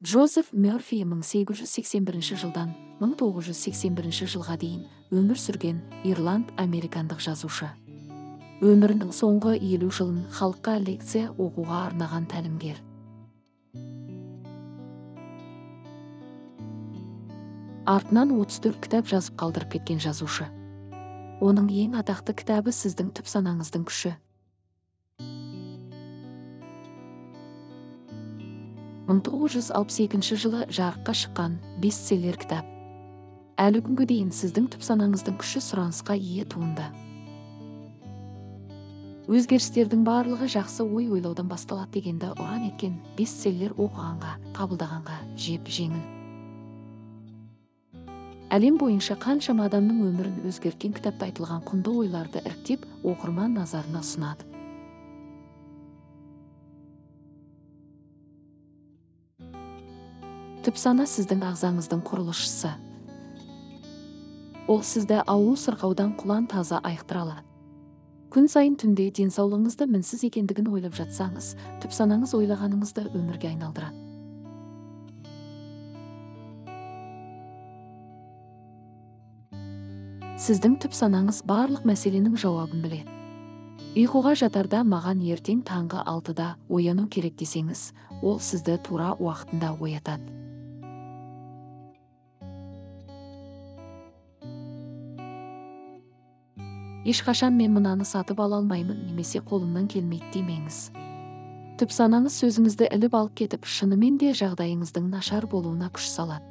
Джозеф Мерфи 1881 жылдан 1981 жылға дейін өмір сүрген ирланд-американдық жазушы. Өмірінің соңғы 50 жылын халыққа лекция оқуға арнаған тәлімгер. Артынан 34 кітап жазып қалдырып кеткен жазушы. Оның ең атақты кітабы сіздің түп санаңыздың күші. 1962 жылы жарыққа шыққан бестселлер кітап. Әлі күнге дейін сіздің түп санаңыздың күші сұранысқа ие туынды. Өзгерістердің барлығы жақсы ой ойлаудан басталады дегенді ұран еткен бестселлер оқығанға, қабылдағанға жеп-жеңіл. Әлем бойынша қаншама адамның өмірін өзгерткен кітапта айтылған құнды ойларды іріктеп, оқырман назарына ұсынады. Түп сана сіздің ағзаңыздың құрылысшысы. Ол сізді ауру сырқаудан құлан таза айықтыра алады. Күн сайын түнде денсаулығыңызды мінсіз екендігін ойлап жатсаңыз, түп санаңыз ойлағаныңызды өмірге айналдырады. Сіздің түп санаңыз барлық мәселенің жауабын біледі. Ұйқыға жатарда маған ертең таңғы 6-да ояну керек десеңіз, ол сізді тура уақытында оятады. Ешқашан мен мынаны сатып ала алмаймын немесе қолымнан келмейді демеңіз. Түп санаңыз сөзіңізді іліп алып кетіп, шынымен де жағдайыңыздың нашар болуына күш салады.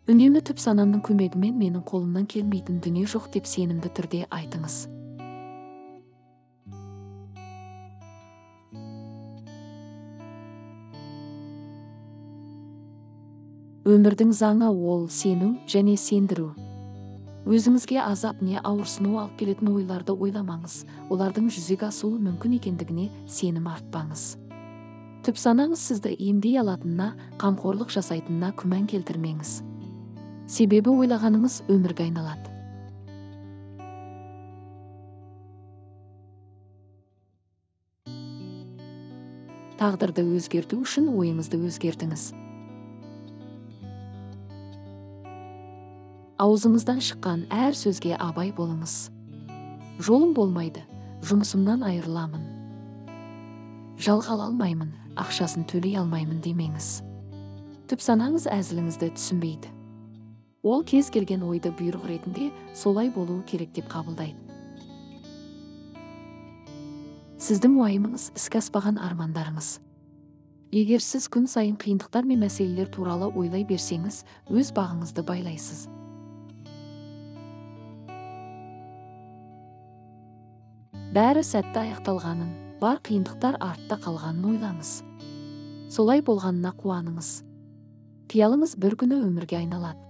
Үнемі түп санамның көмегімен менің қолымнан келмейтін дүние жоқ деп сенімді түрде айтыңыз. Өмірдің заңы ол сену және сендіру. Өзіңізге азап не ауырсыну алып келетін ойларды ойламаңыз, олардың жүзеге асуы мүмкін екендігіне сенім артпаңыз. Түп санаңыз сізді емдей алатынына, қамқорлық жасайтынына күмән келтірмеңіз. Себебі ойлағаныңыз өмірге айналады. Тағдырды өзгерту үшін ойыңызды өзгертіңіз. Аузыңыздан шыққан әр сөзге абай болыңыз. Жолым болмайды, жұмысымнан айырыламын. Жалға ала алмаймын, ақшасын төлей алмаймын демеңіз. Түп санаңыз әзіліңізді түсінбейді. Ол кез келген ойды бұйрық ретінде солай болуы керек деп қабылдайды. Сіздің уайымыңыз іске аспаған армандарыңыз. Егер сіз күн сайын қиындықтар мен мәселелер туралы ойлай берсеңіз, өз бағыңызды байлайсыз. Бәрі сәтті аяқталғанын, бар қиындықтар артта қалғанын ойлаңыз. Солай болғанына қуаныңыз. Қиялыңыз бір күні өмірге айналады.